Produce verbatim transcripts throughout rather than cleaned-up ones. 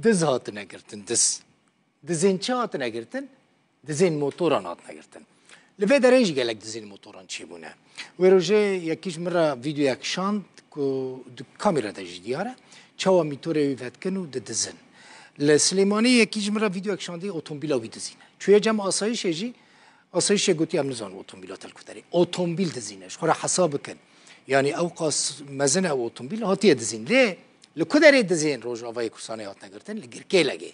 Diz hatine girtin, diz. Dizên çi hatine girtin? Dizên motoran hatine girtin. Li vê derê jî gelek dizên motoran çêbûne. Wê rojê yekî ji min re vîdeoyek şand ku di kamera de jî diyar e. Çawa mîtorê wî vedikin û didizin. Li Silêmaniyê yekî ji min re vîdeoyek şandî, otomobîla wî dizîne. Çûye cem asayîşê jî, asayîşê gotiye, em nizanin otomobîla te li ku derê. Otomobîl dizîne. Ji xwe re hesab bikin. Yanî ew qas mezin e ew otomobîl hatiye dizîn. Lê li ku derê dizên Rojavayê Kurdistanê hatine girtin? Li Girkêlegê.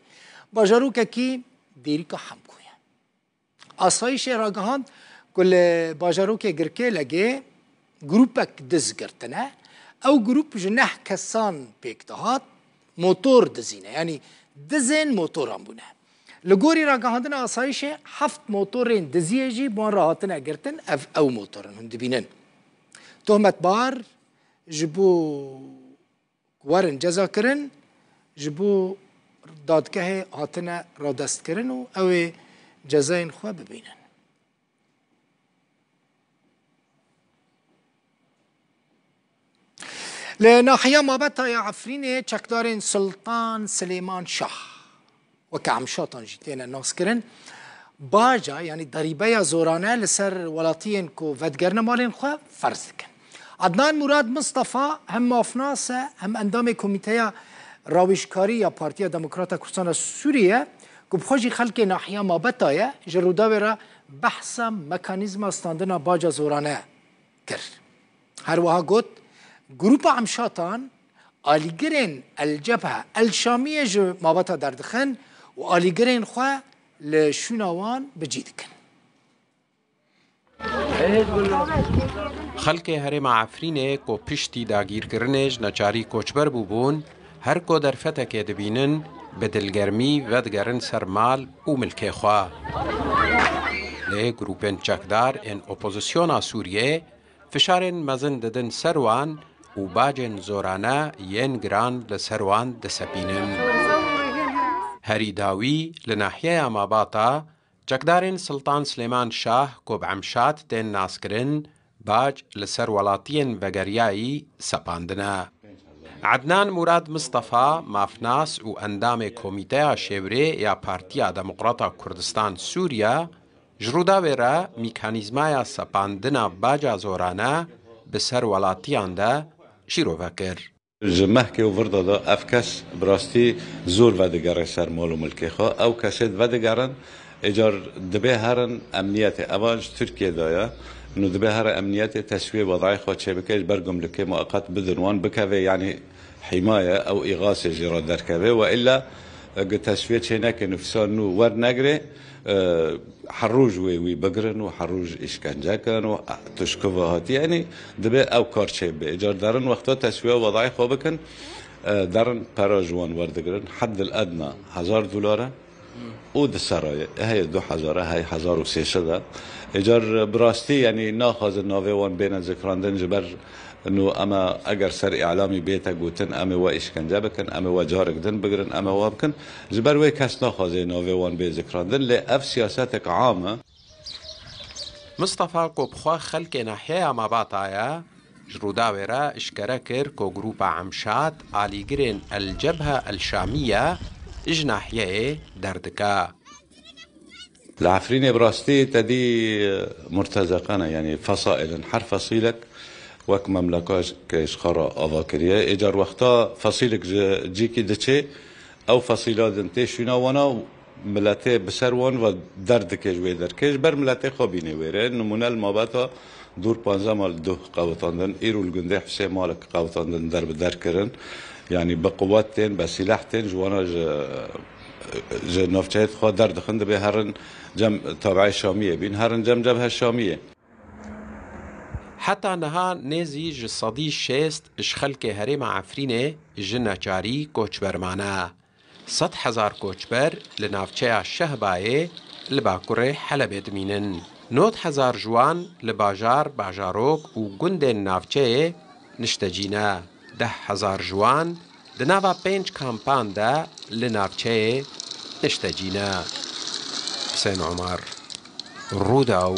Bajarokekî Dêrika Hemko ye. Asayîşê ragihand ku li bajarokê Girkêlegê grûpek diz girtine. Ew grûp ji neh kesan pêk dihat, motor dizîne. Yanî dizên motoran bûne. Li gorî ragihandina asayîşê heft motorên diziyê jî bi wan re hatine girtin. Ev ew motor in hûn dibînin. Tohmetbar ji bo ku werin cezakirin, ji bo dadgehê hatine radestkirin û ew ê cezayên xwe bibînin. Li nahiya Mabeta ya Efrînê çekdarên Sultan Silêman Şah, weke Emşatan jî têne naskirin, baca, yanî darîbeya zorane li ser welatiyên ku vedigerine malên xwe ferz dikin. Adnan Murad Mistefa hem mafnas e, hem endamê Komîteya Rawîjkarî ya Partiya Demokrata Kurdistana Sûriyê ye, ku bi xwe jî xelkê nahiya Mabeta ye, ji Rûdawê re behsa mekanîzma standina baca zorane kir. Her wiha got, Grûpa Emşatan alîgirên El Cebhe El Şamiyê ji Mabeta derdixin û alîgirên xwe li şûna wan bi cî dikin. Xelkê herêma Efrînê ku piştî dagîrkirinê ji neçarî koçber bûbûn, her ku derfetekê dibînin, bi dilgermî vedigerin ser mal û milkê xwe. Lê grûpên çekdar ên opozisyona Sûriyê fişarên mezin didin ser wan û bacên zorane yên giran li ser wan disepînin. Herî dawî li nahiyeya Mabata, çekdarên Siltan Silêman Şah ku bi Emşat tên naskirin, bac li ser welatiyên vegeriyayî sepandine. Ednan Murad Mistefa, mafnas û endamê Komîteya Şêwirê ya Partiya Demokrata Kurdistan Sûriye, ji Rûdawê re mîkanîzmaya sepandina baca zorane bi ser welatiyan de şîrove kir. Ji mehkê û virda de ev kes bi rastî zor vedigere ser mal û milkê xwe. Ew kesê vedigerin, êcar dibê herin emniyetê. Eva ji Tirkiyê de ye. Nû dibê here emniyetê teswiyê wedayê xwe çêbike, ji ber gumlikê muqat bidin wan, bikeve, yanî hîmaye, ew îxasê jî re derkeve. Ve illa, e, gi teswiyê çê neke nifsa nû wernegre, e, her roj wê wî bigirin û her roj îşkence kin û tişkuva hatî. Yanî dibê ew kar çê bibe. Îcar derin wexta teswiya wedayê xwe bikin, e, derin pera ji wan werdigirin. Heddil edna hezar dolar e û di sera ye. Heye du hezar e, hey hezar û sê sed e. Îcar bi rastî, yanî naxwazin navê wan bêne zikrandin ji ber nû eme eger ser îlamî bête gotin, em ê we îşkence bikin, em ê we carek din bigirin, em ê we bikin. Ji ber wê kes naxwaze navê wan bê zikrandin, lê ev siyasetek am e. Mistefa ku bi xwe xelkê nahiyeya Mabata ye, ji Rûdawê re eşkere kir ku grûpa Emşat alîgirên El Cebhe El Şamiye ji nahiyeyê derdike. Li Efrînê bi rastî te dî murtezeqe ne, yanî fesaîl in. Her fesîlek wek memlekek ji xwe re ava kiriye. Êcar wexta fesîlek ji cîkî diçê, ew fesîla din tê şûna wana û miletê bi ser wan ve derdike ji wê derkê. Ji ber miletê xwe bînê wêre. Nimûne li Mabeta dûr panzdeh mal duh qewitandin. Îro li gundê Husê malek qewitandin, der bi der kirin. Yanî bi quwet tên, bi sîleh tên, ji wana ji, ji navçeyê xwe derdixin, dibê herin cem tabiayê Şamiyê bîn, herin cem cebhe Şamiyê. Heta niha nêzî ji sedî şêst ji xelkê herêma Efrînê ji neçarî koçber mane. Sed hezar koçber li navçeya Şehbayê li bakurê Helebê dimînin. Nod hezar ji wan li bajar, bajarok û gundên navçeyê niştecî ne. Deh hezar ji wan di nava pênc kampan de li navçeyê niştecî ne. Husên Omar, Rûdaw.